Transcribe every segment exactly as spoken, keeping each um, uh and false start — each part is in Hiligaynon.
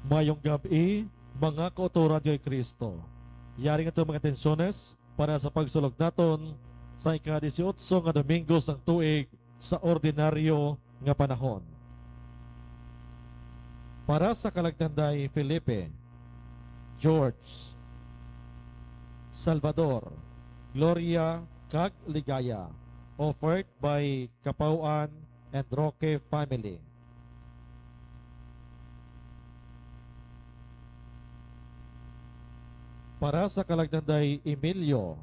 Mayong gab-i, mga kautoran kay Kristo. Yari nga to mga atensyones para sa pagsulog naton sa ika-dieciocho nga Domingo sang tuig sa ordinaryo nga panahon. Para sa kalagtanday Felipe, George, Salvador, Gloria, kag Ligaya, offered by Kapaw-an and Roque family. Para sa kalagtanday Emilio,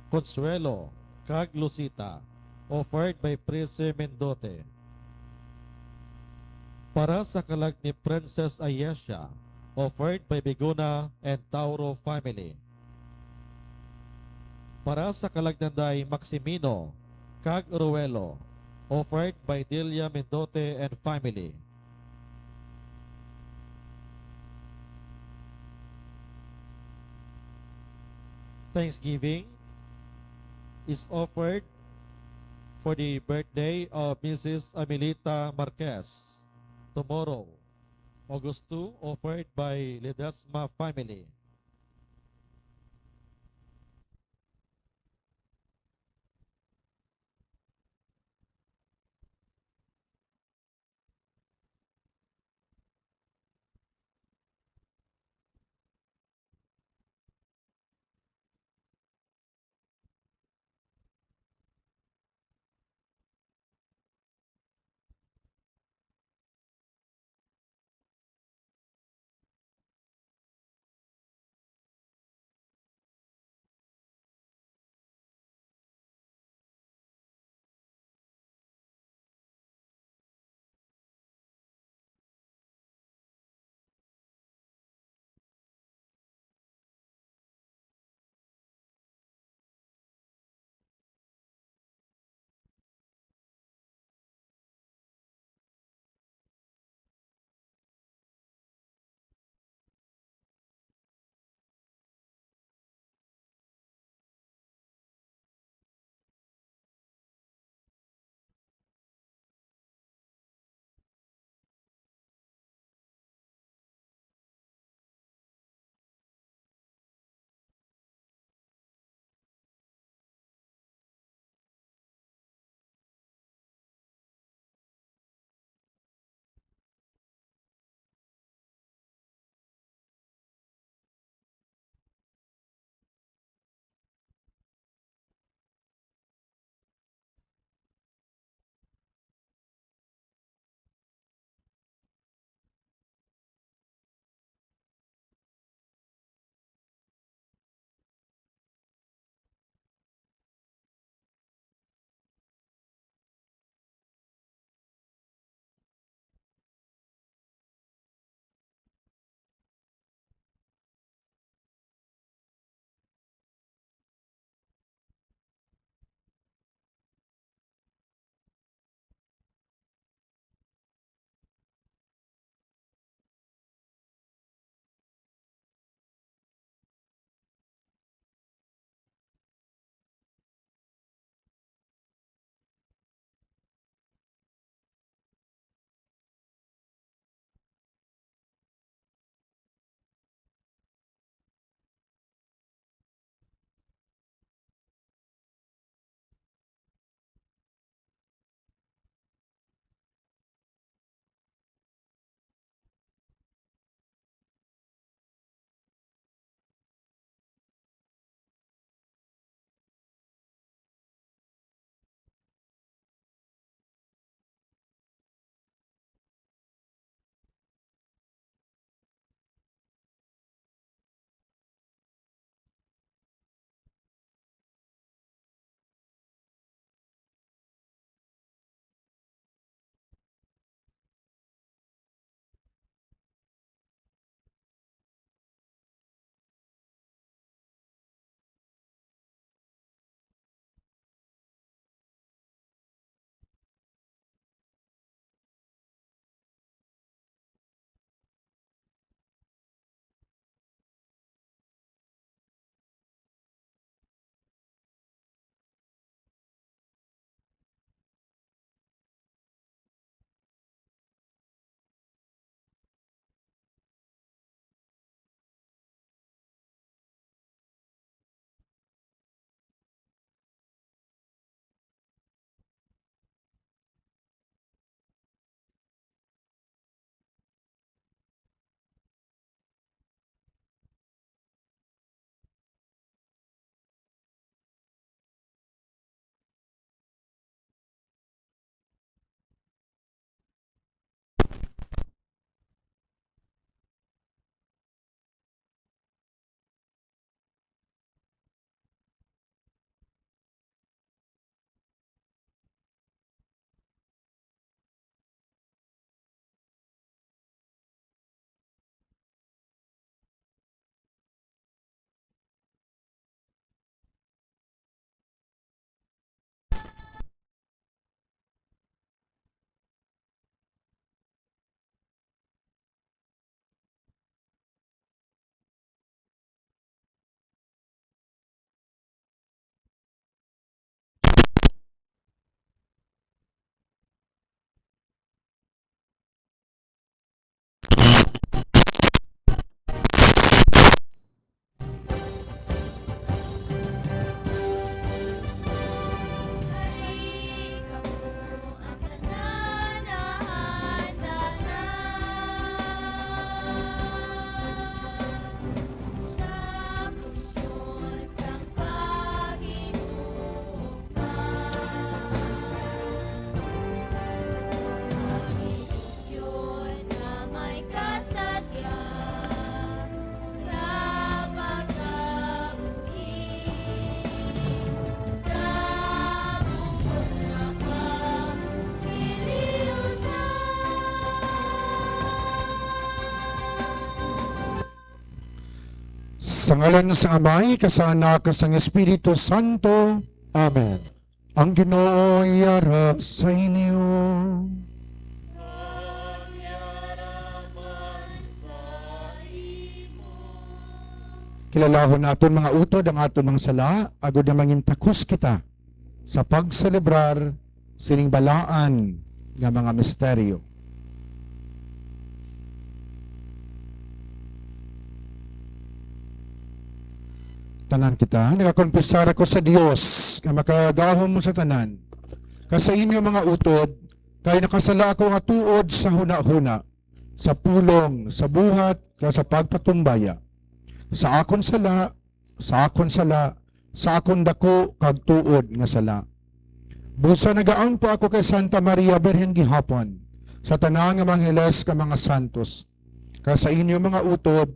Consuelo, kag Lucita, offered by Prince Mendote. Para sa kalag ni Princess Ayesha, offered by Biguna and Tauro family. Para sa kalagtanday Maximino kag Ruelo, offered by Delia Mendote and family. Thanksgiving is offered for the birthday of Missus Amelita Marquez tomorrow, August two, offered by Ledesma family. Sa ngalan sang Amay, kag sang Anak, kag sang Espiritu Santo. Amen. Ang Ginoo yara sa inyo. Kilalahon naton, mga utod, ang aton mga sala, agod nga mangintakos kita sa pagselebrar sining balaan nga mga misteryo. Tanan kita, nagakonfesar ako sa Dios nga makagahom sa tanan, kag sa inyo, mga utod, kay nakasala ako nga tuod sa hunahuna, sa pulong, sa buhat, kag sa pagpatumbaya. Sa akon sala, sa akon sala, sa akon daku kag tuod nga sala. Busa nagaampo ako kay Santa Maria Birhen gihapon, sa tanan nga mga angeles kag mga santos, kag sa inyo, mga utod,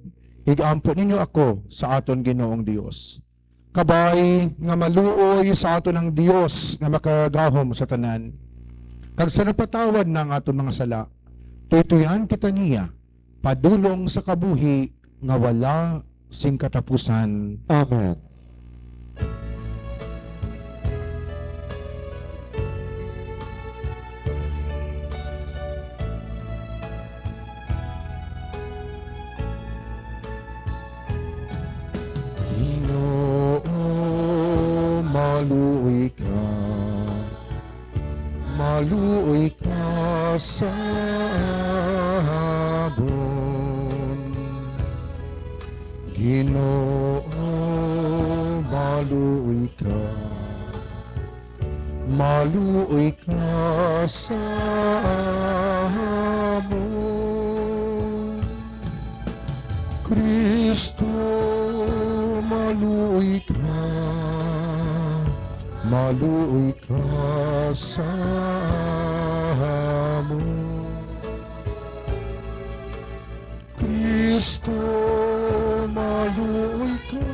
ig-ampo ninyo ako sa aton Ginoong Dios. Kabay nga maluoy sa aton ang Dios nga makagahom sa tanan, kag sa napatawad na ang aton mga sala, tuytuyan kita niya padulong sa kabuhi nga wala sing katapusan. Amen. Ginoo, maluoy ka, maluoy ka sa amon. Ginoo, maluoy ka, maluoy ka sa amon. Kristo, maluoy ka, maluoy ka sa amon. Kristo, maluoy ka,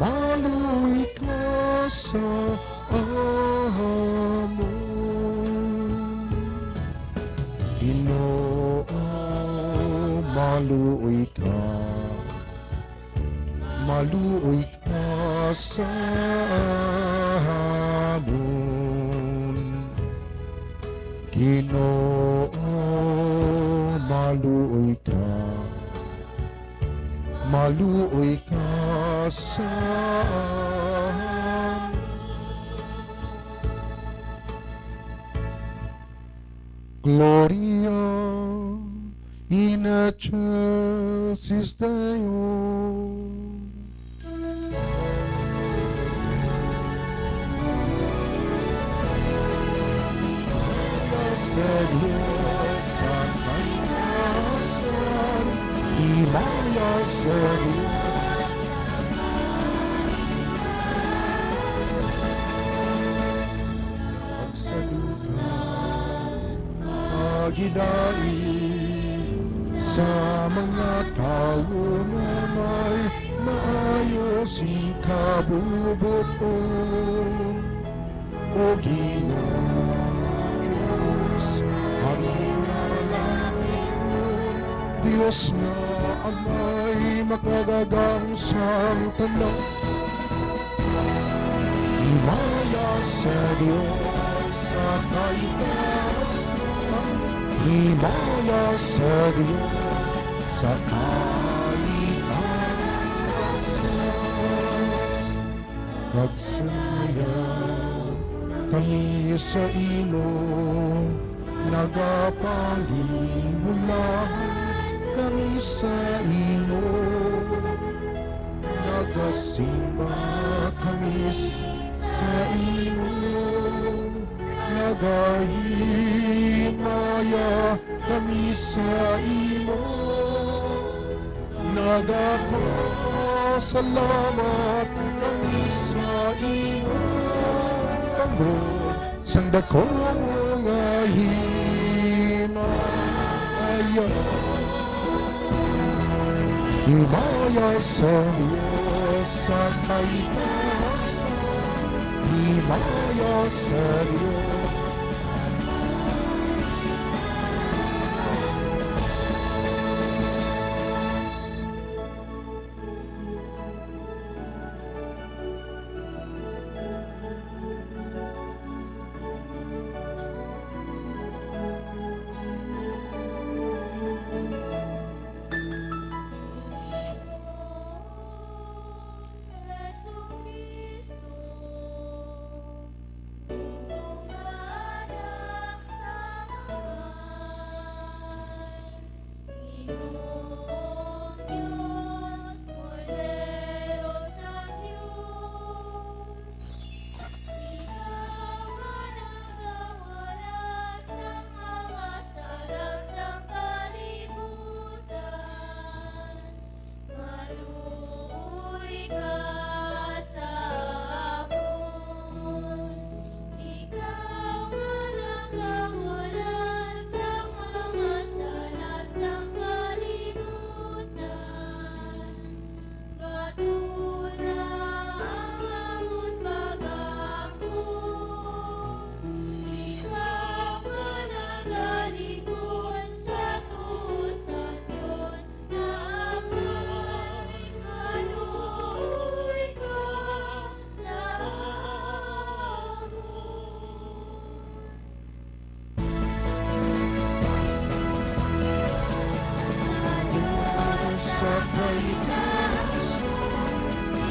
maluoy ka sa amon. Ginoo, maluoy ka, maluoy ka sa amon. Ginoo, maluoy ka, maluoy ka sa amon. Gloria in excelsis Deo. Sa Dios sa kaitaasan, himaya sa Dios. Sa dugang pagidai sa mga tawo nga may maayo sing kabubot-on. O Ginoo, Dios, ang ginalangin mo, Dios nga Amay makagagang sang tanan. Himaya sa Dios sa kaitaasan. Himaya sa Dios sa kaitaasan. Magsayaw kami sa imo, nagapangimulahan kami sa imo. Nagasimba kami sa imo, nagahimaya kami sa imo, nagapasalamat kami sa imo, kamo sang dako nga himaya. Himaya sa Dios sa kaitaasan. Himaya sa Dios.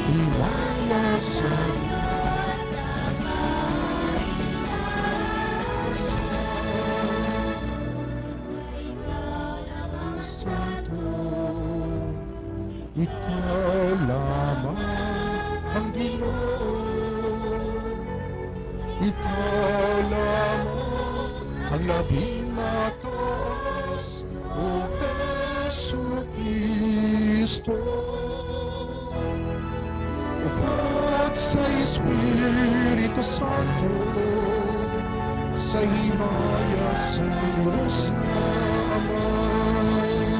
Himala sa Santo, ikaw lamang ang Ginoo. Ikaw lamang ang labing mataas, O Jesucristo. Upod sa Espiritu Santo, sa himaya sang Dios nga Amay.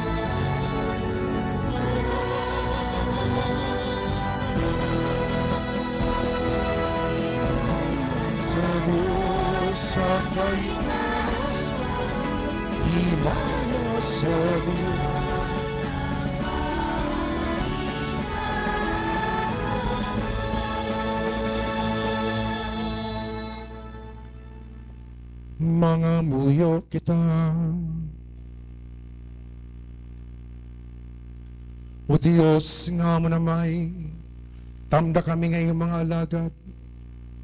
Sa Dios sa kaitas, himaya sa Dios. Mangamuyo kita. O Dios nga amo na may, tamda kami nga iyong mga alagad,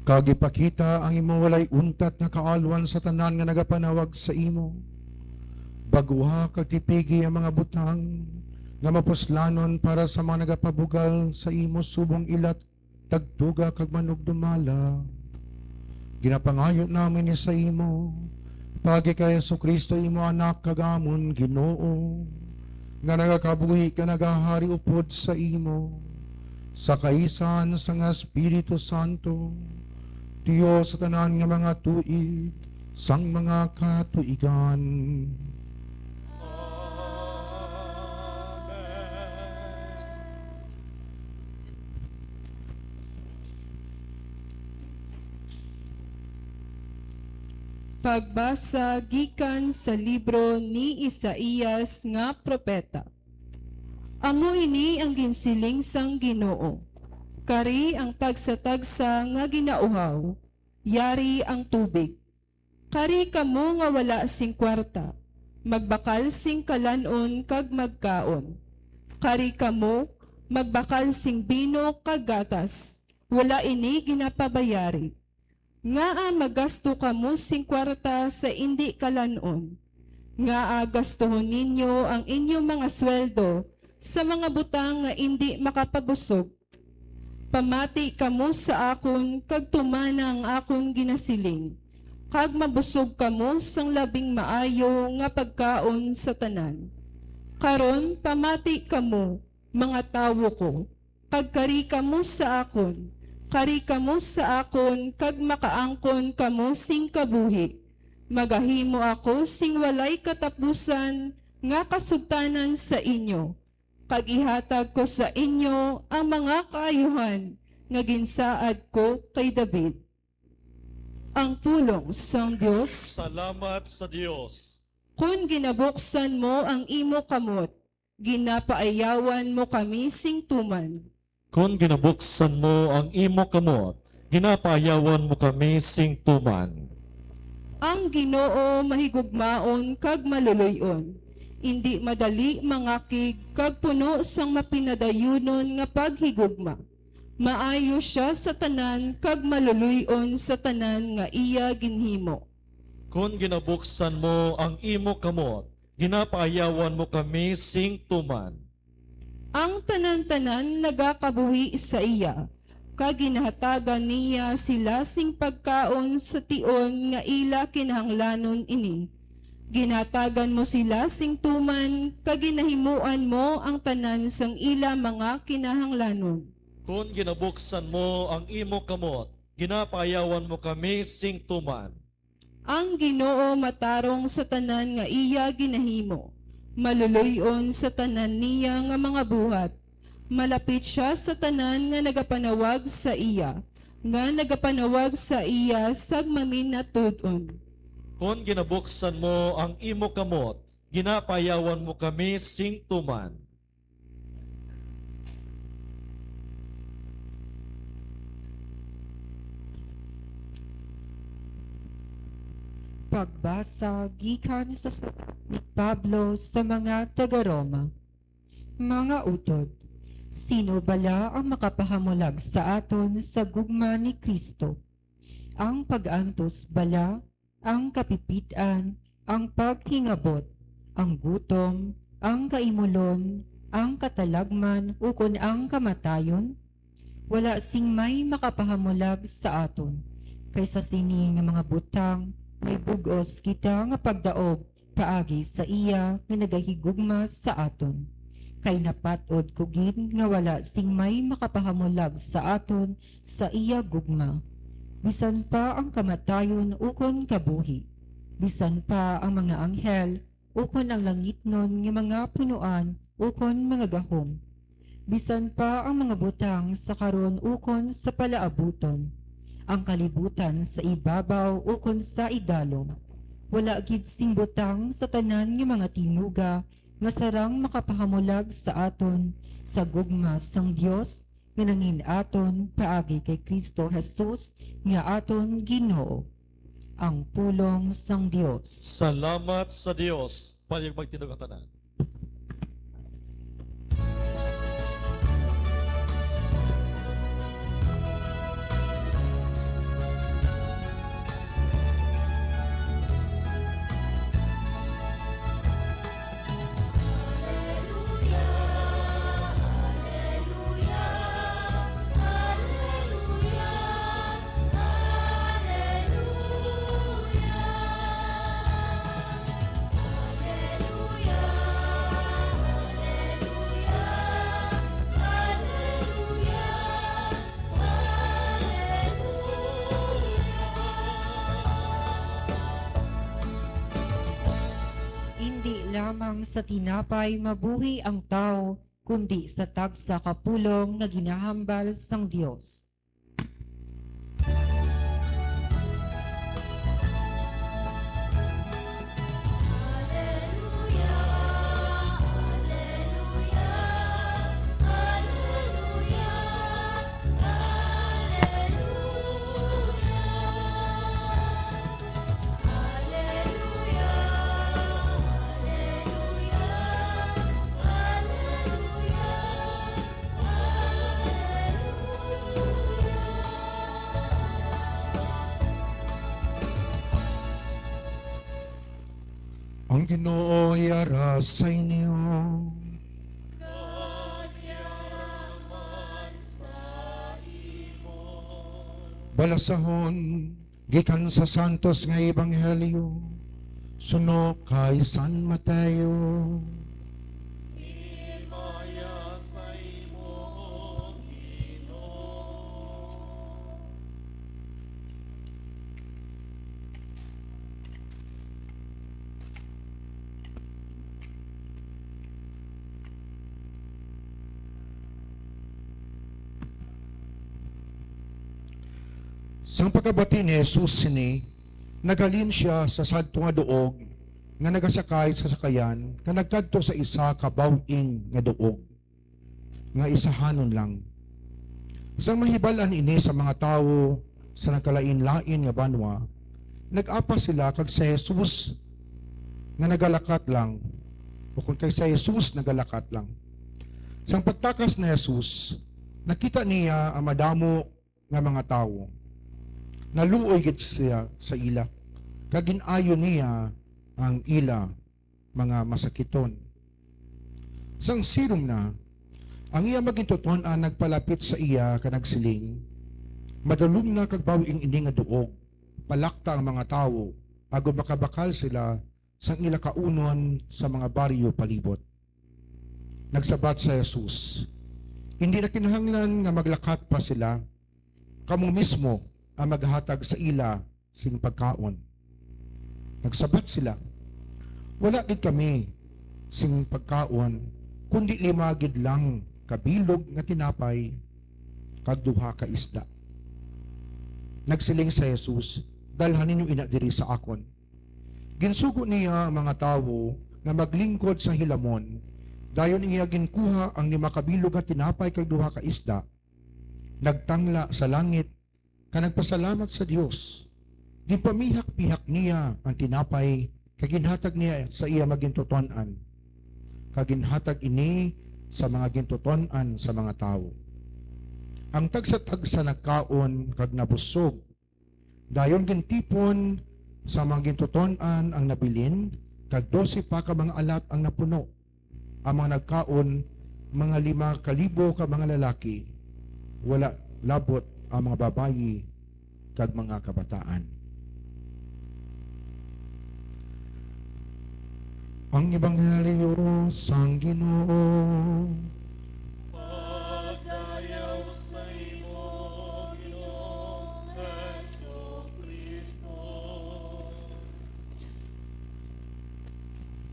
kag ipakita ang imo walay untat nga kaalwan sa tanan nga nagapanawag sa imo. Baguha kag tipigi ang mga butang nga mapuslanon para sa mga nagapabugal sa imo subong ila tagtuga kag manugdumala. Ginapangayo namin ni sa imo, paagi kay Jesu-Cristo, imo Anak kag amon Ginoo, nga nagakabuhi kag nagahari upod sa imo, sa kaisan sang Espiritu Santo, Dios sa tanan nga mga tuig sang mga katuigan. Amen. Pagbasa gikan sa libro ni Isaias nga propeta. Amo ini ang ginsiling sang Ginoo: Kari ang tagsatagsa nga ginauhaw, yari ang tubig. Kari kamo nga wala sing kwarta, magbakal sing kalan-on kag magkaon. Kari kamo, magbakal sing bino kag gatas, wala ini ginapabayari. Ngaa magasto kamo sing kwarta sa indi kalan-on? Ngaa gastuhon ninyo ang inyo mga sweldo sa mga butang nga indi makapabusog? Pamati kamo sa akon kag tumana ang akon ginasiling, kag mabusog kamo sang labing maayo nga pagkaon sa tanan. Karon pamati kamo, mga tawo ko, kag kari kamo sa akon. Kari kamo sa akon kag makaangkon kamo sing kabuhi. Magahimo ako sing walay katapusan nga kasugtanan sa inyo, kag ihatag ko sa inyo ang mga kaayuhan nga ginsaad ko kay David. Ang pulong sang Dios. Salamat sa Dios. Kon ginabuksan mo ang imo kamot, ginapaayawan mo kami sing tuman. Kon ginabuksan mo ang imo kamot, ginapaayawan mo kami sing tuman. Ang Ginoo mahigugmaon kag maluloy-on, indi madali mangakig kag puno sang mapinadayunon nga paghigugma. Maayo sia sa tanan kag maluloy-on sa tanan nga iya ginhimo. Kon ginabuksan mo ang imo kamot, ginapaayawan mo kami sing tuman. Ang tanan-tanan nagakabuhi sa iya, kag ginahatagan niya sila sing pagkaon sa tion nga ila kinahanglanon ini. Ginhatagan mo sila sing tuman, kag ginahimoan mo ang tanan sang ila mga kinahanglanon. Kon ginabuksan mo ang imo kamot, ginapaayawan mo kami sing tuman. Ang Ginoo matarong sa tanan nga iya ginahimo, maluloy-on sa tanan niya nga mga buhat. Malapit sia sa tanan nga nagapanawag sa iya, nga nagapanawag sa iya sag maminatud-on. Kon ginabuksan mo ang imo kamot, ginapaayawan mo kami sing tuman. Pagbasa gikan sa sulat ni Pablo sa mga taga-Roma. Mga utod, Sino bala ang makapahamulag sa aton sa gugma ni Cristo? Ang pag-antos bala, ang kapipit-an, ang paghingabot, ang gutom, ang kaimulon, ang katalagman, ukon ang kamatayon? Wala sing may makapahamulag sa aton. Kay sa sini nga mga butang, may bug-os kita nga pagdaog paagi sa iya nga nagahigugma sa aton. Kay napat-od ko gid nga wala sing may makapahamulag sa aton sa iya gugma. Bisan pa ang kamatayon ukon kabuhi, bisan pa ang mga anghel, ukon ang langitnon nga mga punoan ukon mga gahom, bisan pa ang mga butang sa karon ukon sa palaabuton, ang kalibutan sa ibabaw ukon sa idalom, wala gid sing butang sa tanan nga mga tinuga nga sarang makapahamulag sa aton sa gugma sang Dios nga nangin-aton paagi kay Cristo Jesus nga aton Ginoo. Ang pulong sang Dios. Salamat sa Dios. Palihog magtindog ang tanan. Indi lamang sa tinapay mabuhi ang tawo, kundi sa tagsa ka pulong nga ginahambal sang Dios. Ang Ginoo yara sa inyo. Balasahon gikan sa Santos nga Ebanghelyo suno kay San Mateo. Himaya sa imo, Ginoo. Sang pagkabati ni Jesus sini, naghalin sia sa sadto nga duog nga nagasakay sa sakayan nga nagkadto sa isa ka baw-ing nga duog nga isahanon lang. Sang mahibal-an ini sa mga tawo sa nagkalain-lain nga banwa, nag-apas sila kag si Jesus nga nagalakat lang, ukon kay si Jesus nagalakat lang. Sang pagtakas ni Jesus, nakita niya ang madamo nga mga tawo. Naluoy gid siya sa ila, kag gin-ayo niya ang ila mga masakiton. Sang sirom na, ang iya magintuton-an nagpalapit sa iya kag nagsiling, "Madulom na kag baw-ing ini nga duog, palakta ang mga tawo, agod makabakal sila sang ila kaunon sa mga baryo palibot." Nagsabat si Jesus, "Indi na kinahanglan nga maglakat pa sila. Kamo mismo ang maghatag sa ila sing pagkaon." Nagsabat sila, "Wala gid kami sing pagkaon, kundi lima gid lang ka bilog nga tinapay kag duha ka isda." Nagsiling si Jesus, "Dalha ninyo ina diri sa akon." Ginsugo niya ang mga tawo nga maglingkod sa hilamon. Dayon iya ginkuha ang lima ka bilog nga tinapay kag duha ka isda, nagtangla sa langit, kag nagpasalamat sa Dios. Ginpamihak-pihak niya ang tinapay kag ginhatag niya sa iya magintuton-an, kag ginhatag ini sa mga gintuton-an sa mga tawo. Ang tagsa-tagsa nagkaon kag nabusog. Dayon gintipon sa mga gintuton-an ang nabilin, kag dose pa ka mga alat ang napuno. Ang mga nagkaon, mga lima ka libo ka mga lalaki, wala labot ang mga babayi kag mga kabataan. Ang Ebanghelyo sang Ginoo. Pagdayaw sa imo, Ginoong Jesu-Cristo.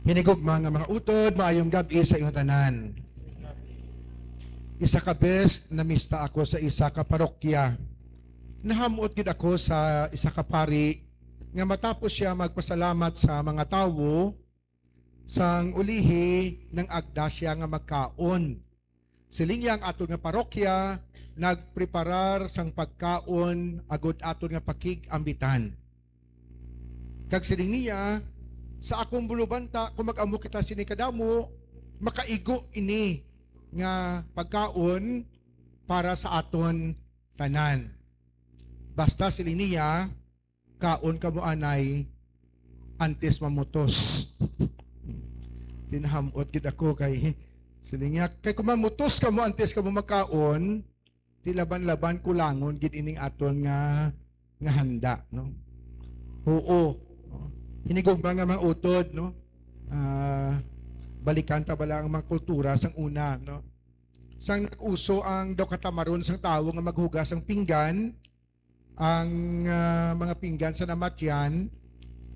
Hinigugma nga mga utod, maayong gab-i sa inyo tanan. Isa ka bes, namista ako sa isa ka parokya. Nahamot gid ako sa isa ka pari nga matapos siya magpasalamat sa mga tawo, sang ulihi nang-agda siya nga magkaon. Siling niya, ang aton nga parokya nagpreparar sang pagkaon agod aton nga pakig-ambitan. Kag siling niya, sa akong bulubanta, kung mag-amo kita sini kadamo, makaigo ini nga pagkaon para sa aton tanan. Basta siling niya, kaon kamo anay antes mamutos. Tinaham-ot gid ako kay siling niya, kay kung mamutos kamo antes kamo makaon, di laban-laban kulangon gid ining aton nga, nga handa, no? Oo. Hinigugma nga mga utod, no? Ah, balikan ta bala ang mga kultura sang una, no? Sang nag-uso ang daw katamaron sang tawo nga maghugas ang pinggan, ang, ah, mga pinggan sa namatyan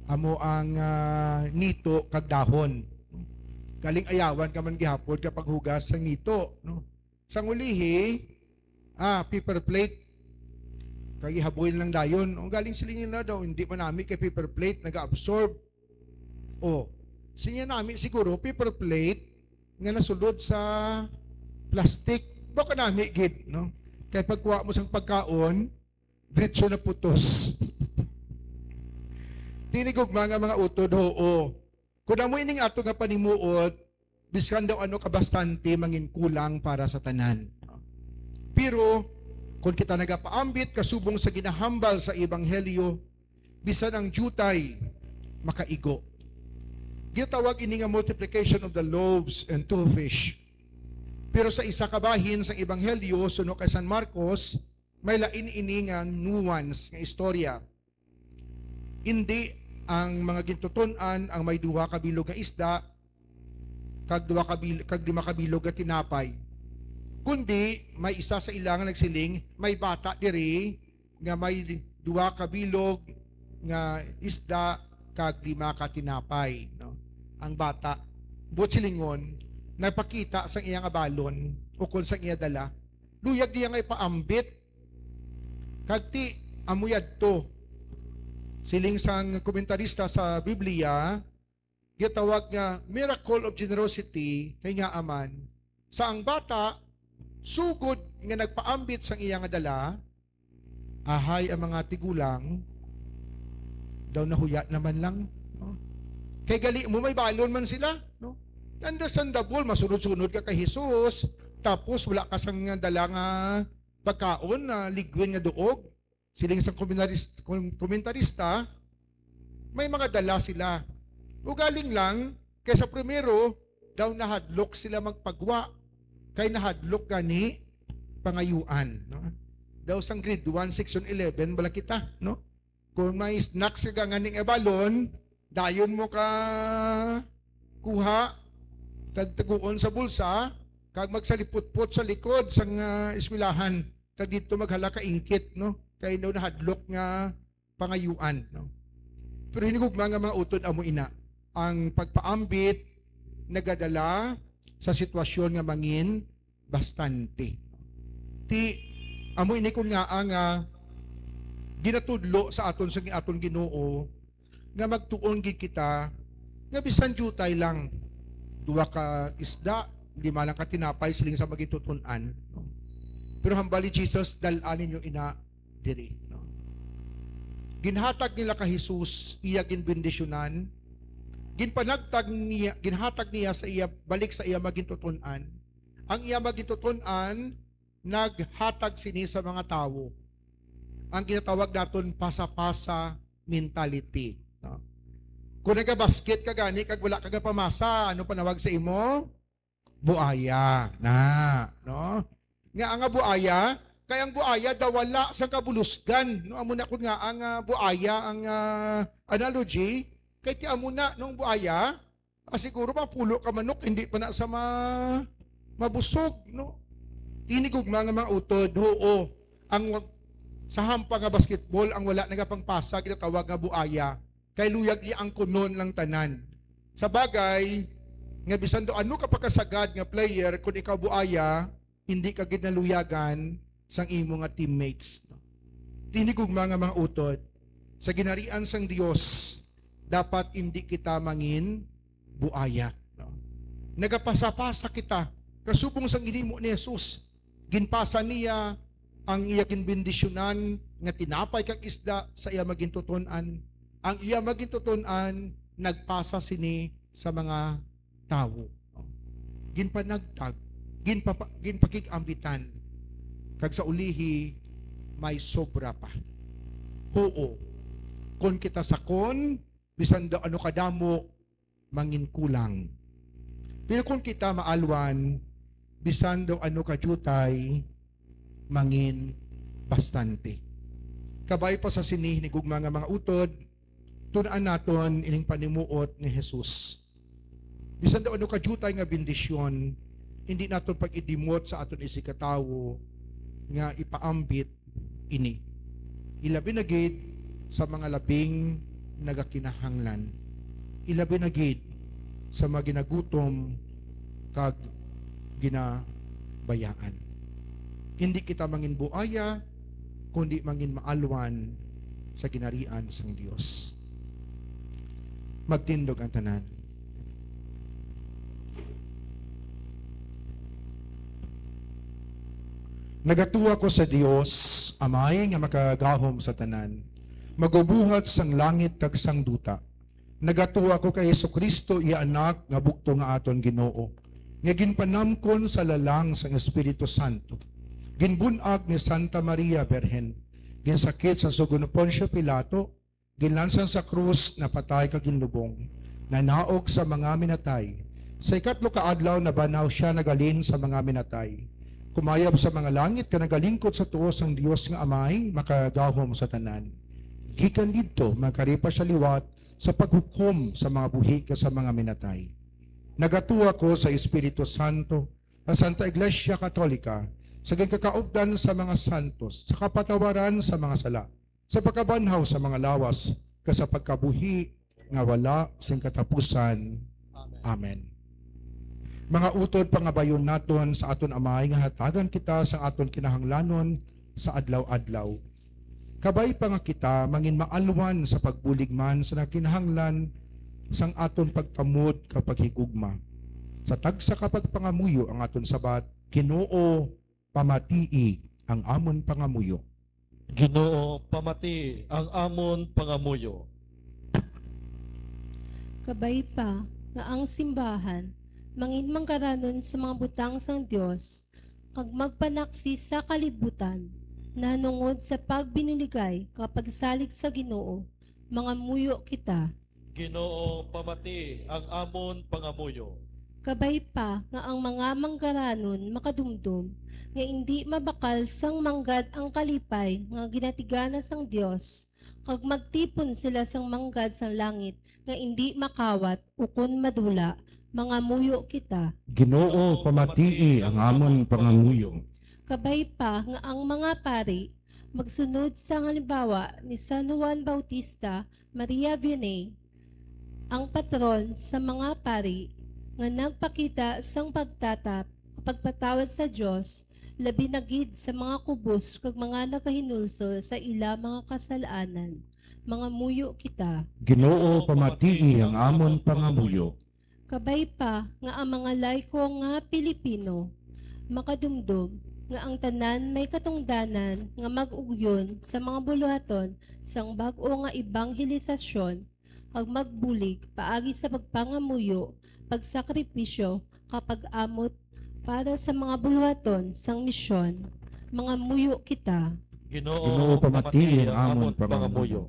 amo ang, ah, nito kag dahon. Galing ayawan ka man gihapon ka paghugas sang nito, no? Sang ulihi, ah, paper plate. Kag ihaboy lang dayon. O, galing siling nila daw, hindi man nami kay paper plate, nag-absorb. O, sinya nami siguro, paper plate nga nasulod sa plastic. Baka nami gid, no? Kay pagkuha mo sang pagkaon, diretso na putos. Tinigugma nga mga utod, oo. Kung amo ining ato nga panimuot, biskan daw ano kabastante mangin kulang para sa tanan. Pero kung kita nagapaambit kasubong sa ginahambal sa ebanghelyo, bisan ang diutay makaigo. Ginatawag ini nga multiplication of the loaves and two fish. Pero sa isa ka bahin sang ebanghelyo suno kay San Marcos, may lain ini nga nuance nga istorya. Indi ang mga gintuton-an ang may duha ka bilog nga isda kag duha ka bil-, kag lima ka bilog nga tinapay. Kundi may isa sa ila nga nagsiling, "May bata diri nga may duha ka bilog nga isda kag lima ka tinapay," no? Ang bata, buot silingon, nagpakita sang iya nga balon ukon sang iya dala. Luyag niya nga ipaambit. Kag ti, amo yadto. Siling sang komentarista sa Biblia, gitawag nga miracle of generosity, kay ngaa man, sa ang bata, sugod nga nagpaambit sang iya nga dala, ahay ang mga tigulang, daw nahuya naman lang, no? Kay gali mo, may balon man sila, no? Understandable, masunod-sunod ka kay Jesus, tapos wala ka sang dala nga pagkaon na ligwin nga duog. Siling sang komentaris-, kom-, komentarista, may mga dala sila. Ugaling lang, kay sa primero, daw nahadlok sila magpagwa. Kay nahadlok gani pangayuan, no? Daw sang grade one, section eleven, bala kita, no? Kung may snacks ka gani nga balon, dayon mo ka kuha, kag taguon sa bulsa, kag magsaliputpot sa likod sang, ah, eskwelahan, kag didto maghala ka ingkit, no? Kay daw nahadlok nga pangayuan, no? Pero hinigugma nga mga utod amo ina, ang pagpaambit nagadala sa sitwasyon nga mangin bastante. Ti, amo ini kun ngaa nga ginatudlo sa aton sa aton Ginoo nga magtuon gid kita nga bisan diutay lang, duha ka isda, lima lang ka tinapay, siling sa magitutun-an, no? Pero hambal ni Jesus, "Dal-a ninyo ina diri," no? Ginhatag nila ka Jesus, iya ginbendisyonan, ginpanagtag niya, ginhatag niya sa iya, balik sa iya magitutun-an. Ang iya magintutun-an naghatag sini sa mga tawo. Ang ginatawag naton pasa-pasa mentality, no? Kung nagabasket ka gani kag wala ka gapamasa, ano panawag sa imo? Buaya na, no? Nga ang buaya, kay ang buaya daw wala sa kabulusgan, no? Amo na kun nga ang, ah, buaya ang, ah, analogy, kay ti amo na nung buaya, ah, siguro mapulo ka manok, hindi pa na sa ma-, mabusog, no? Tinigugma nga mga utod, oo, ang wag-, sa hampa nga basketball, ang wala nagapangpasa, ginatawag nga buaya. Kay luyag iya ang kunon lang tanan. Sa bagay, nga bisan daw ano ka pagkasagad nga player, kung ikaw buaya, hindi ka gid naluyagan sang imo nga teammates. Tinigugma nga mga utod, sa ginharian sang Dios, dapat hindi kita mangin buaya, no? Nagapasa-pasa kita, kasubong sang ginhimo ni Jesus. Ginpasa niya ang iya ginbendisyonan nga tinapay kag isda sa iya magintutun-an. Ang iya magintutun-an nagpasa sini sa mga tawo. Ginpanagtag, ginpapa-, ginpakig-ambitan, kag sa ulihi may sobra pa. Huo, kon kita sakon, bisan daw ano kadamo, mangin kulang. Pero kung kita maalwan, bisan daw ano ka diutay, mangin bastante. Kabay pa sa sini, hinigugma nga mga utod, tun-an naton ining panimuot ni Jesus. Bisan daw ano ka diutay nga bendisyon, hindi naton pag-idimot sa aton isigkatawo nga ipaambit ini. Ilabi na gid sa mga labing nagakinahanglan. Ilabi na gid sa mga ginagutom kag ginabayaan. Hindi kita mangin buaya, kundi mangin maalwan sa ginharian sang Dios. Magtindog ang tanan. Nagatuo ako sa Dios, Amay nga makagahom sa tanan, magubuhat sang langit kag sang duta. Nagatuo ako kay Jesu-Cristo, iya Anak, nga bugtong nga aton Ginoo, nga ginpanamkon sa lalang sang Espiritu Santo, ginbun-ag ni Santa Maria Birhen, ginsakit sa sugo ni Poncio Pilato, ginlansang sa krus, napatay kag ginlubong, nanaog sa mga minatay. Sa ikatlo ka adlaw nabanhaw sia, nagalin sa mga minatay. Kumayab sa mga langit kag nagalingkod sa tuo sang Dios nga Amay, makagagahom sa tanan. Gikan didto, magkari pa sia liwat sa paghukom sa mga buhi kag sa mga minatay. Nagatuo ako sa Espiritu Santo, sa Santa Iglesia Katolika, sa ginkaupdan sa mga santos, sa kapatawaran sa mga sala, sa pagkabanhaw sa mga lawas, kag sa pagkabuhi nga wala sing katapusan. Amen. Amen. Mga utod, pangabayon naton sa aton Amay nga hatagan kita sa aton kinahanglanon sa adlaw-adlaw. Kabay pa nga kita mangin maalwan sa pagbulig man sa nakinahanglan sang aton pagtamod kag paghigugma. Sa tagsa ka pagpangamuyo ang aton sabat, Ginoo, pamatii ang amon pangamuyo. Ginoo, pamatii ang amon pangamuyo. Kabay pa nga ang simbahan mangin manggaranon sa mga butang sang Dios, kag magpanaksi sa kalibutan, nahanungod sa pagbinuligay kag pagsalig sa Ginoo, mangamuyo kita. Ginoo, pamatii ang amon pangamuyo. Kabay pa nga ang mga manggaranon makadumdom nga indi mabakal sang manggad ang kalipay nga ginatigana sang Dios, kag magtipon sila sang manggad sang langit nga indi makawat ukon madula, mangamuyo kita. Ginoo, pamatii ang amon pangamuyo. Kabay pa nga ang mga pari magsunod sa halimbawa ni San Juan Bautista, Maria Vianney, ang patron sa mga pari nga nagpakita sang pagtatap, pagpatawad sa Dios, labi na gid sa mga kubos kag mga nagahinulsol sa ila mga kasal-anan. Mangamuyo kita. Ginoo, pamatii ang amon pangamuyo. Kabay pa nga ang mga laiko nga Pilipino makadumdom nga ang tanan may katungdanan nga mag-ugyon sa mga buluhaton sang bag-o nga ebanghelisasyon, kag magbulig paagi sa pagpangamuyo, pagsakripisyo, kag pag-amot Para sa mga buluhaton sang misyon, mangamuyo kita. Ginoo, pamatii ang amon pangamuyo.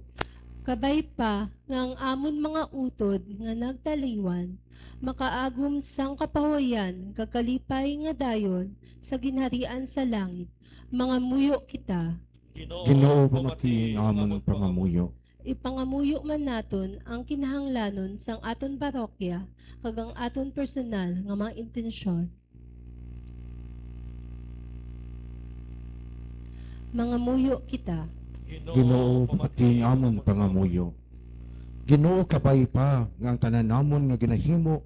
Kabay pa nga ang amon mga utod nga nagtaliwan makaagom sang kapahuwayan kag kalipay nga dayon sa ginharian sa langit, mangamuyo kita. Ginoo, pamatii ang amon pangamuyo. Ipangamuyo man naton ang kinahanglanon sang aton parokya kag ang aton personal nga mga intensyon. Mangamuyo kita. Ginoo, pamatii ang amon pangamuyo. Ginoo, kabay pa nga ang tanan namon nga ginahimo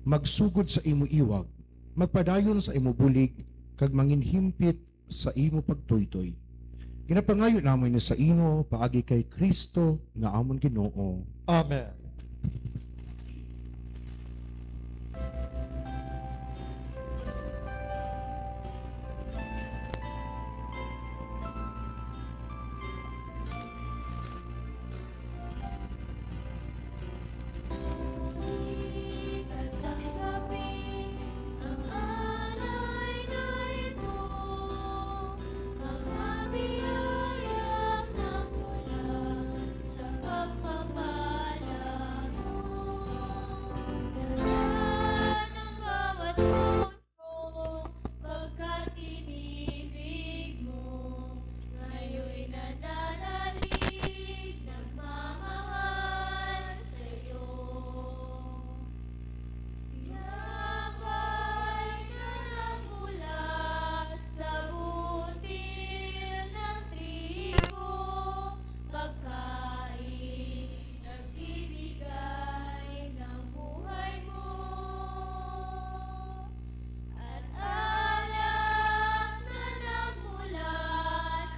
magsugod sa imo iwag, magpadayon sa imo bulig, kag manginhimpit sa imo pagtuytoy. Ginapangayo namon ini sa imo paagi kay Cristo nga amon Ginoo. Amen. Pagkat inibig mo, ngayoy nananalig, nagmamahal sa'yo. Pinakay ka lang mula sa butil ng trigo, pagkain, nagbibigay ng buhay mo. At alak na nagmula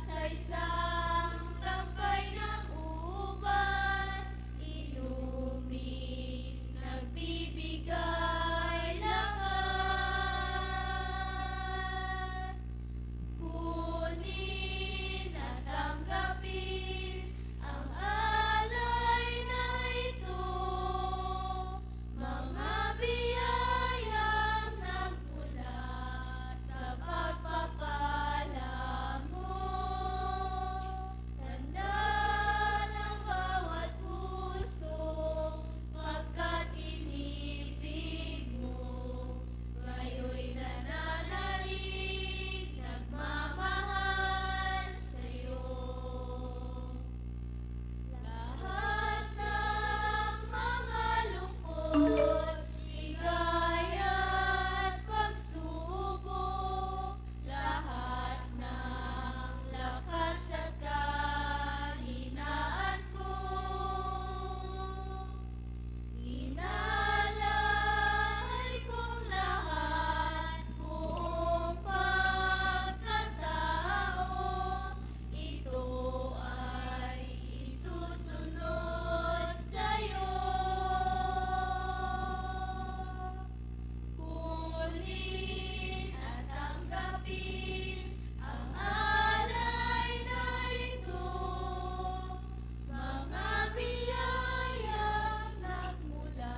sa isang tangkay ng ubas, inumin, nagbibigay lakas. Kunin at tanggapin ang alay na ito, mga biyayang nagmula sa pagpapala mo. Tanda ng bawat puso, pagkat inibig mo, kayo'y nananalig, nagmamahal sa'yo. Lahat ng mga lungkot, ligaya at pagsubok, lahat ng lakas at kahinaan ko, inalay kong lahat, buong pagkatao, ito ay isusunod sa'yo. Kunin at tanggapin ang alay na ito, mga biyayang nagmula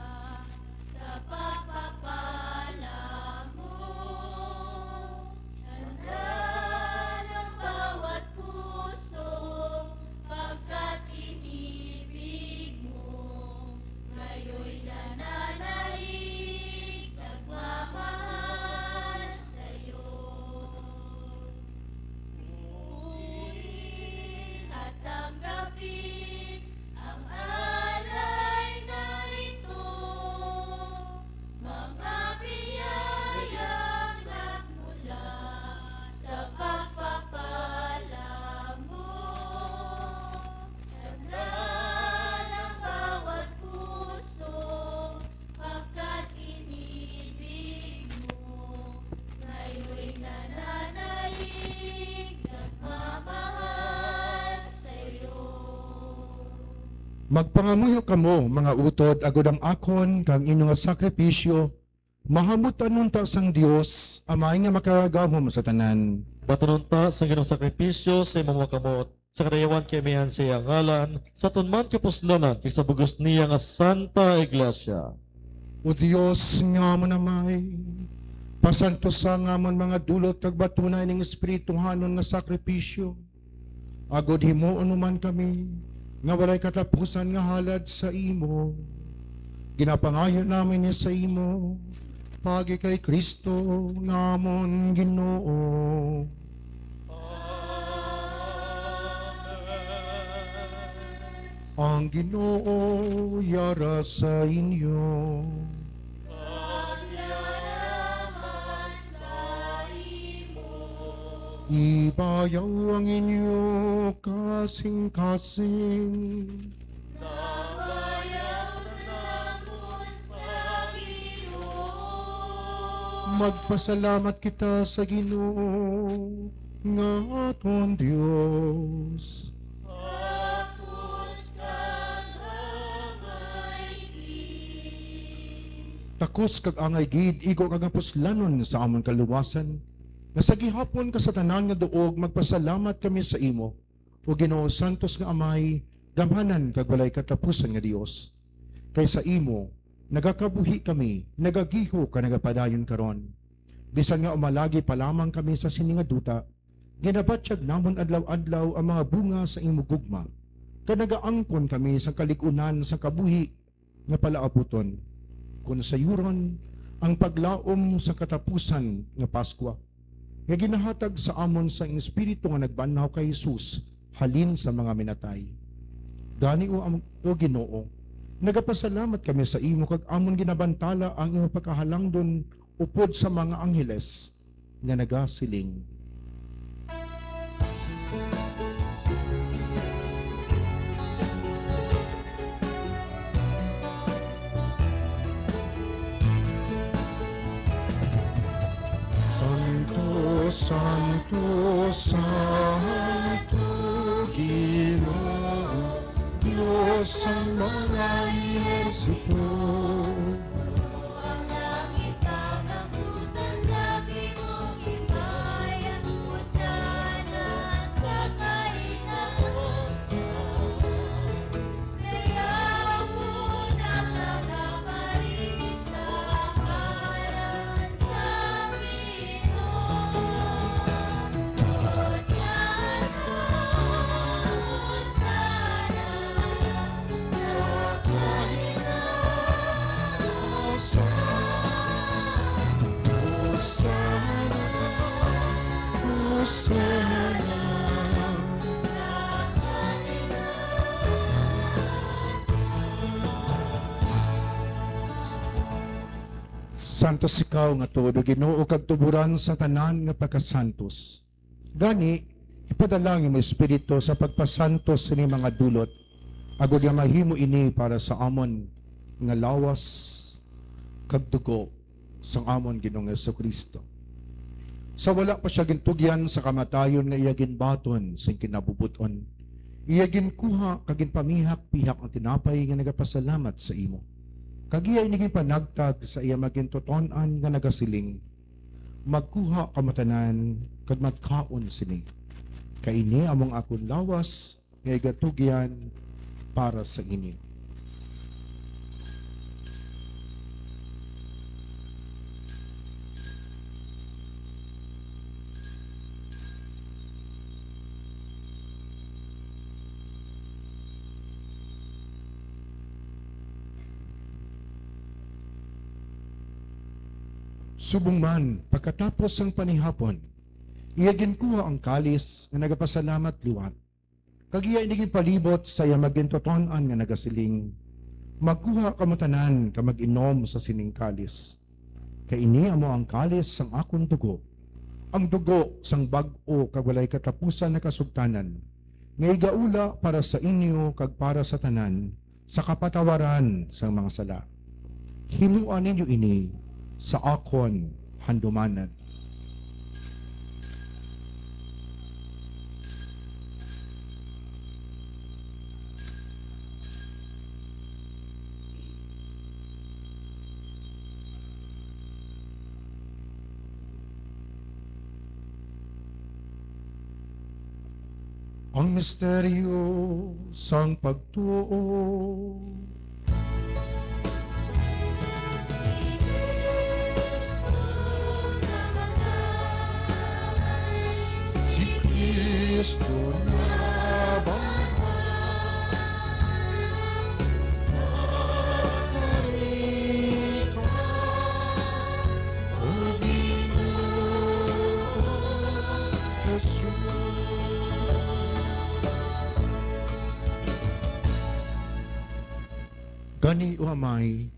sa pagpapala mo. Tanda ng bawat puso, pagkat inibig mo, ngayo'y nananalig, nagmamahal sa'yo. Kunin at tanggapin ang alay na ito, mga biyayang nagmula sa pagpapala mo. Tanda ng bawat puso, pagkat inibig mo, ngayo'y nananalig, nagmamahal sa'yo. Magpangamuyo kamo, mga utod, agod ang akon kag inyo nga sakripisyo mahamutan unta sang Dios, Amay nga makagagahom sa tanan. Batunon ta sang Ginoong sakripisyo sa imong mga kamot, sa kadayawan kay amihan sa iya ngalan, sa aton man kapuslanan, kag sa bug-os niya nga Santa Iglesia. O Dios nga amon Amay, Pasantosa nga amon mga dulot kag batuna ining espirituhanon nga sakripisyo, agod himuon mo man kami nga walay katapusan nga halad sa imo. Ginapangayo namin ni sa imo, paagi kay Cristo nga amon Ginoo. Ang Ginoo yara sa inyo. Ibayaw ang inyo kasing-kasing. Magpasalamat kita sa Ginoo nga aton Dios. Takos kag angay gid, igo kag mapuslanon sa amon kaluwasan, nga sa gihapon ka sa tanan nga duog magpasalamat kami sa imo, O Ginoo, santos nga Amay, gamhanan kag walay katapusan nga Dios. Kay sa imo nagakabuhi kami, nagagiho kag nagapadayon karon. Bisan nga umalagi pa lamang kami sa sini nga duta, ginabatyag namon adlaw-adlaw ang mga bunga sa imo gugma, kag nagaangkon kami sa kalig-unan sa kabuhi nga palaabuton, kon sayuron ang paglaom sa katapusan nga Pascua, nga ginahatag sa amon sang Espiritu nga nagbanhaw kay Jesus halin sa mga minatay. Gani, o am-, o Ginoo, nagapasalamat kami sa imo kag amon ginabantala ang imo pagkahalangdon upod sa mga angheles nga nagasiling, "Santo, santo, santo, Ginoo, Dios sang mga ehersito." Ang langit kag ang butang sa imong himaya, Hosana sa kaitaasan. Dayawon ang nagakari sa ngalan sa Ginoo. Hosana, Hosana. Santos ikaw nga tuod, O Ginoo, kag tuburan sa tanan nga pagkasantos. Gani, ipadala ang imo Espiritu sa pagpasantos sini mga dulot, agod nga mahimo ini para sa amon nga lawas kag dugo sang amon Ginoong Jesu-Cristo. Sa wala pa sia gintugyan sa kamatayon nga iya ginbaton sing kinabubot-on, iya ginkuha kag ginpamihak-pihak ang tinapay nga nagapasalamat sa imo. Kag iya ini ginpanagtag sa iya magintuton-an nga nagasiling, "Magkuha kamo tanan kag magkaon sini, kay ini amo ang akon lawas nga igatugyan para sa inyo." Subong man, pagkatapos sang panihapon, iya ginkuha ang kalis nga nagapasalamat liwat, kag iya ini ginpalibot sa iya magintuton-an nga nagasiling, "Magkuha kamo tanan kag mag-inom sa sining kalis, kay ini amo ang kalis sang akon dugo, ang dugo sang bag-o kag walay katapusan nga kasugtanan, nga igaula para sa inyo kag para sa tanan sa kapatawaran sang mga sala. Himoa ninyo ini sa akon handumanan." Ang misteryo sang pagtuo. Gani, O Amay,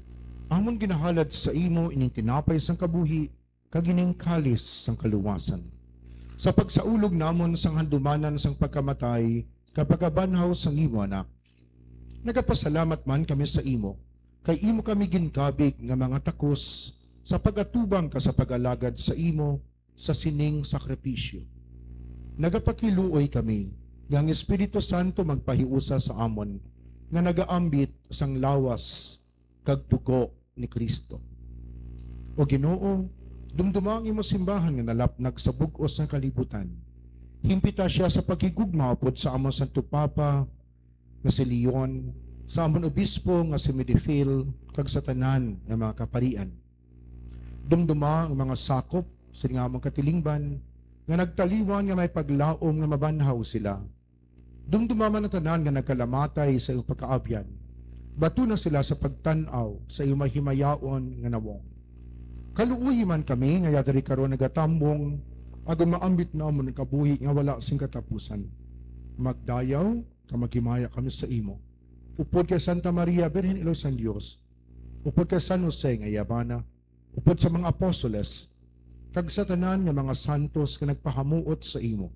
amon ginahalad sa imo ining tinapay sang kabuhi kag ining kalis sang kaluwasan, sa pagsaulog namon sang handumanan sang pagkamatay kag pagkabanhaw sang imo Anak. Nagapasalamat man kami sa imo, kay imo kami ginkabig nga mga takos sa pag-atubang kag sa pag-alagad sa imo sa sining sakripisyo. Nagapakiluoy kami nga ang Espiritu Santo magpahiusa sa amon nga nagaambit sang lawas kag dugo ni Cristo. O Ginoo, dumduma ang imo simbahan nga nalapnag sa bug-os nga kalibutan. Himpita sia sa paghigugma upod sa amon Santo Papa nga si Leon, sa amon Obispo nga si Medifil, kag sa tanan nga mga kaparian. Dumduma ang mga sakop sa nga amon katilingban nga nagtaliwan nga may paglaom nga mabanhaw sila. Dumduma man ang tanan nga nagkalamatay sa iyong pagkaabyan. Batuna sila sa pagtan-aw sa iyong mahimayaon nga nawong. Kaluoyi man kami nga yadiri karon nagatambong, agod maambit namon ang kabuhi nga wala sing katapusan. Magdayaw ka maghimaya kami sa imo. Upod kay Santa Maria, Birhen Iloy sang Dios, upod kay San Jose nga iya bana, upod sa mga apostoles, kag sa tanan nga mga santos nga nagpahamuot sa imo,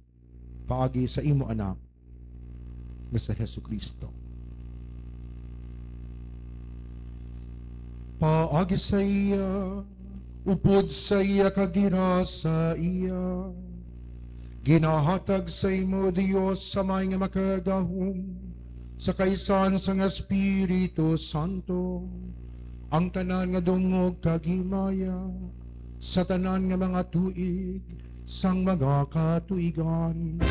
paagi sa imo Anak nga si Jesu-Cristo. Paagi sa iya, upod sa iya, kag gira sa iya, ginahatag sa imo, Dios, sa may nga makagahom, sa kaisan sang Espiritu Santo, ang tanan nga dungog kag himaya sa tanan nga mga tuig sang mga katuigan.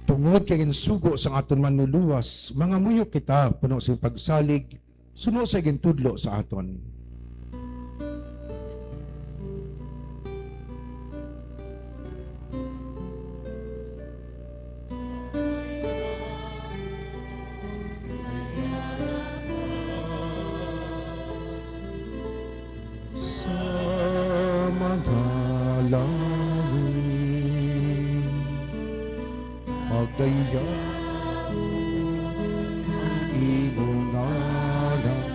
Tungod kay ginsugo sang aton Manluluwas, mangamuyo kita puno sing pagsalig suno sa gintudlo sa aton. Sa mga langit, pagdayawon ang imo ngalan.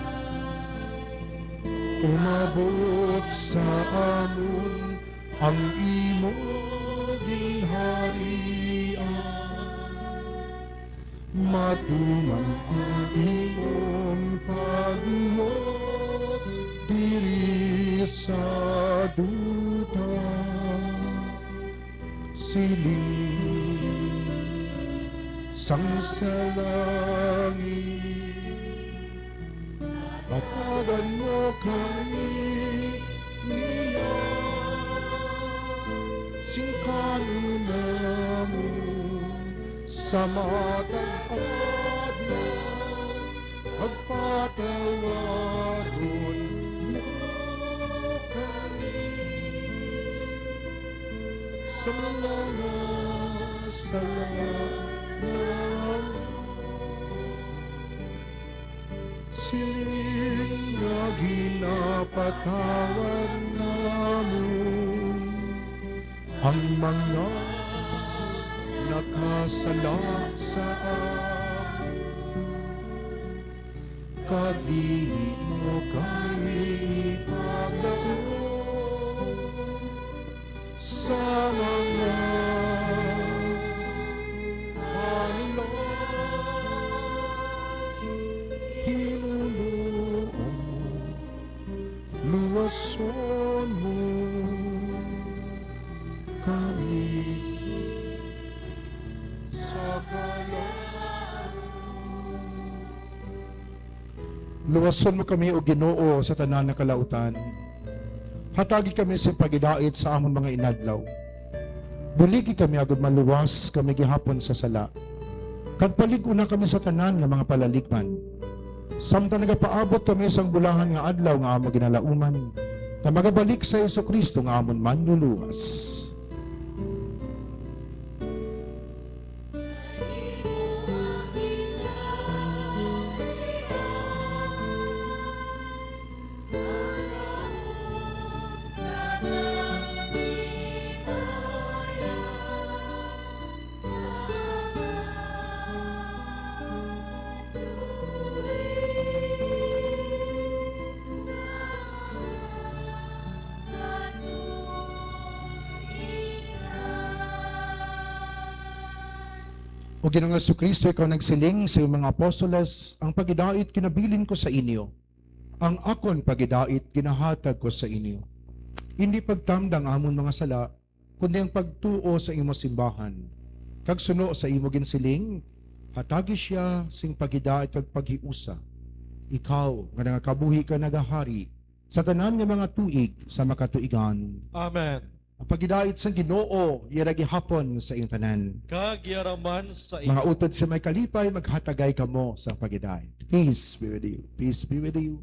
Umabot sa amon ang imo ginharian. Matuman ang imong pagmo diri sa duta. Siling sang sa langit, hatagan mo kami niya sing kanunamon sa matag adlaw, pagpatawaron mo kami sa mga sala namon. Siling nga ginapatawad namon ang mga nakasala sa amon, kag dili mo kami ipagdaog sa mga panulay. Hinuluon mo, luwason mo kami sa kalayo. Luwason mo kami, O Ginoo, sa tanan nga kalautan. Hatagi kami sing pagidait sa amon mga inadlaw. Buligi kami agod maluwas kami gihapon sa sala, kag palig-on na kami sa tanan nga mga palaligman, samtang nagapaabot kami sang bulahan nga adlaw nga amon ginalauman, nga magabalik sa Jesu-Cristo nga amon Manluluwas. O Ginoong Jesu-Cristo, ikaw nagsiling sa iyong mga apostoles, "Ang pagidait kinabilin ko sa inyo, ang akon pagidait ginahatag ko sa inyo." Indi pagtamda ang amon mga sala, kundi ang pagtuo sa imo simbahan, kag suno sa imo ginsiling, hatagi sia sing pagidait kag paghiusa, ikaw nga nagakabuhi kag nagahari sa tanan nga mga tuig sa makatuigan. Amen. Ang pagidait sang Ginoo yara gihapon sa inyong tanan. Kag yara man sa inyo. Mga utod sa may kalipay, maghatagay kamo sa pagidait. Peace be with you. Peace be with you.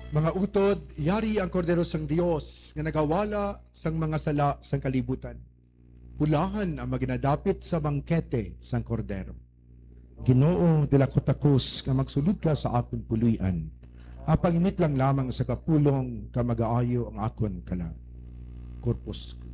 Mga utod, yari ang Kordero sang Dios nga nagawala sang mga sala sang kalibutan. Pulahan ang maginadapit sa bangkete sang Kordero. Ginoo, dila ko takos nga magsulod ka sa akon puloy-an. Apang imitlang lamang sa kapulong ka magaayo ang akon kalag. Corpus Christi.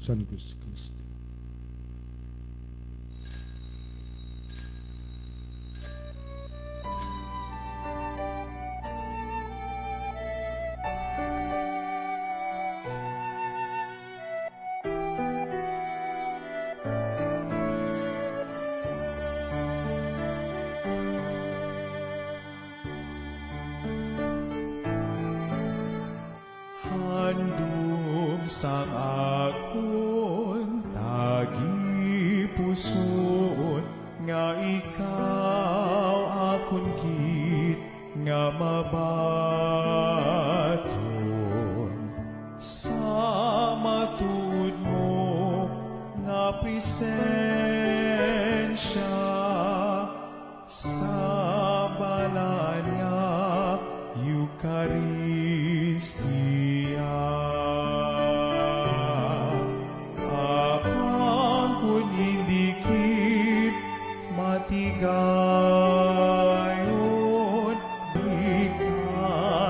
San Jesucristo. Handom sang akon tagipusoon, nga ikaw akon gid nga mabaton sa matuod mo nga presensya sa balaan nga Eukaristia. Apang kon indi gid matigayon, ikaw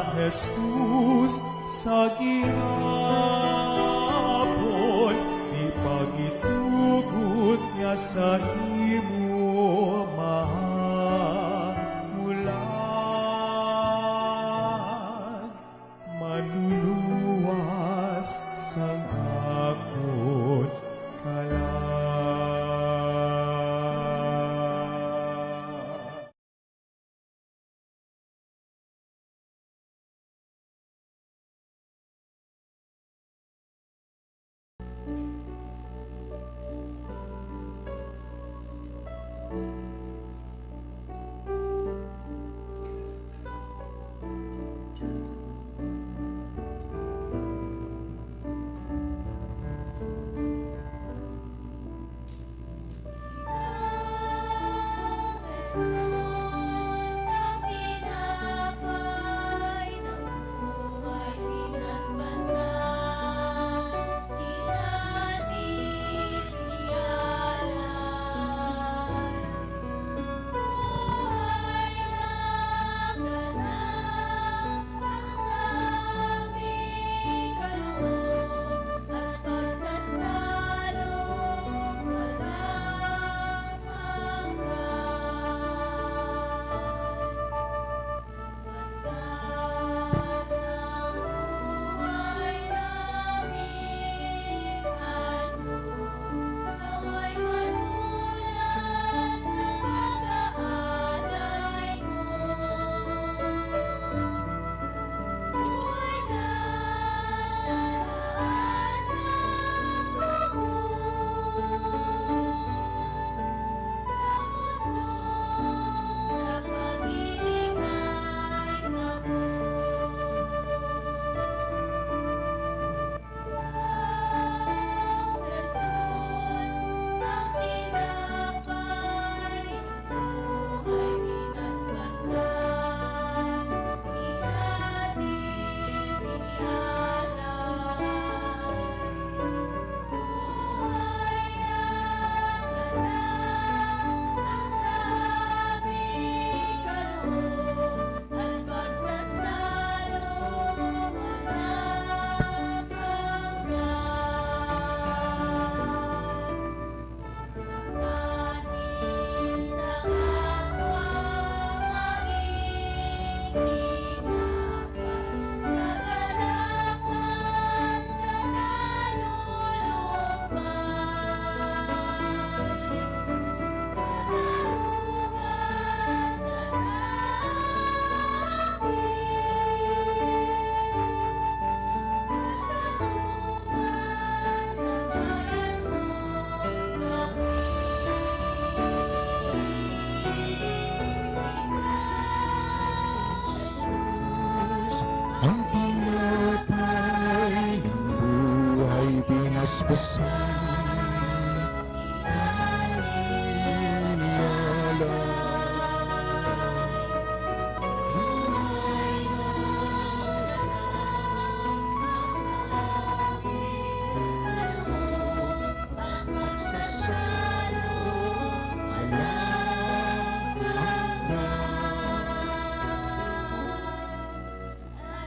Ang tinapay ng buhay pinaspasan.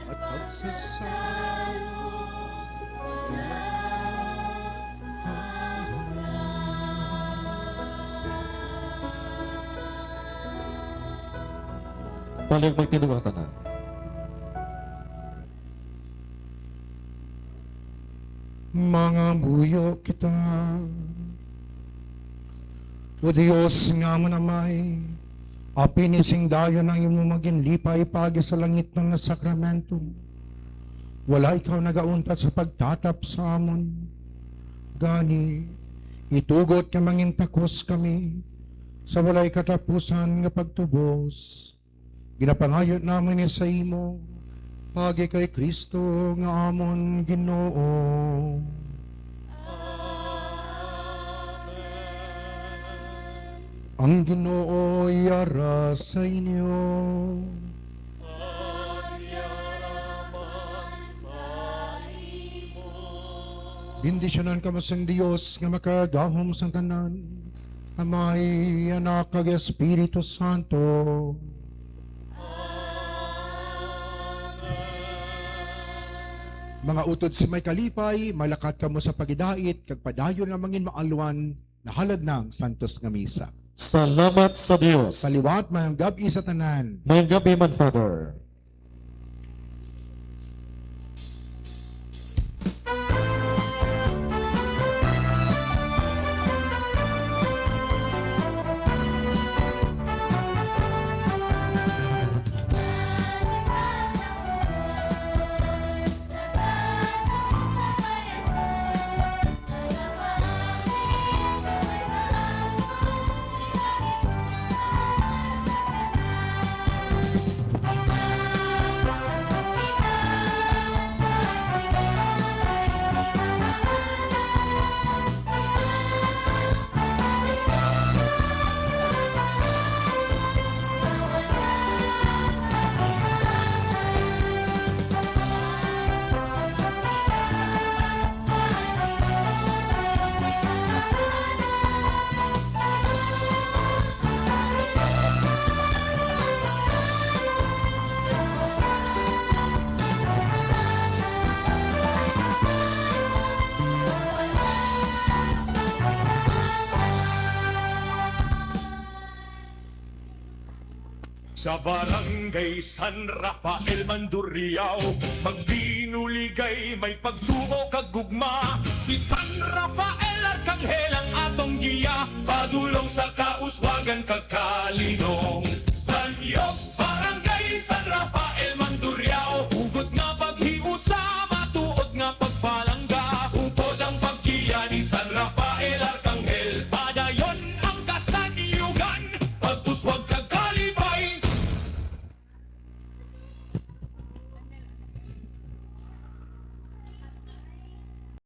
At pagsasalo, Palig magtindog ang tanan. Mangamuyo kita. O Dios nga amon Amay, apin ni sing dayon ang imo maginlipay paagi sa langitnon nga sakramento. Wala ikaw nagauntat sa pagtatap sa amon. Gani, itugot nga mangintakos kami sa walay katapusan nga pagtubos. Ginapangayo namon ini sa imo, paagi kay Cristo nga amon Ginoo. Amen. Ang Ginoo yara sa inyo. Ang yara man sa imo. Bendisyonan kamo sang Dios nga makagahom sang tanan, Amay, Anak, kag Espiritu Santo. Mga utod sa may kalipay, malakat kamo sa pagidait, kag padayon nga manginmaalwan, nahalad na ang santos nga misa. Salamat sa Dios. Sa liwat, mayong gab-i sa tanan. Mayong gab-i man, Father. Sa Barangay San Rafael, Mandurriao, magbinuligay, may pagtuo kag gugma. Si San Rafael Arkanghel ang atong giya, padulong sa kauswagan kag kalingawan.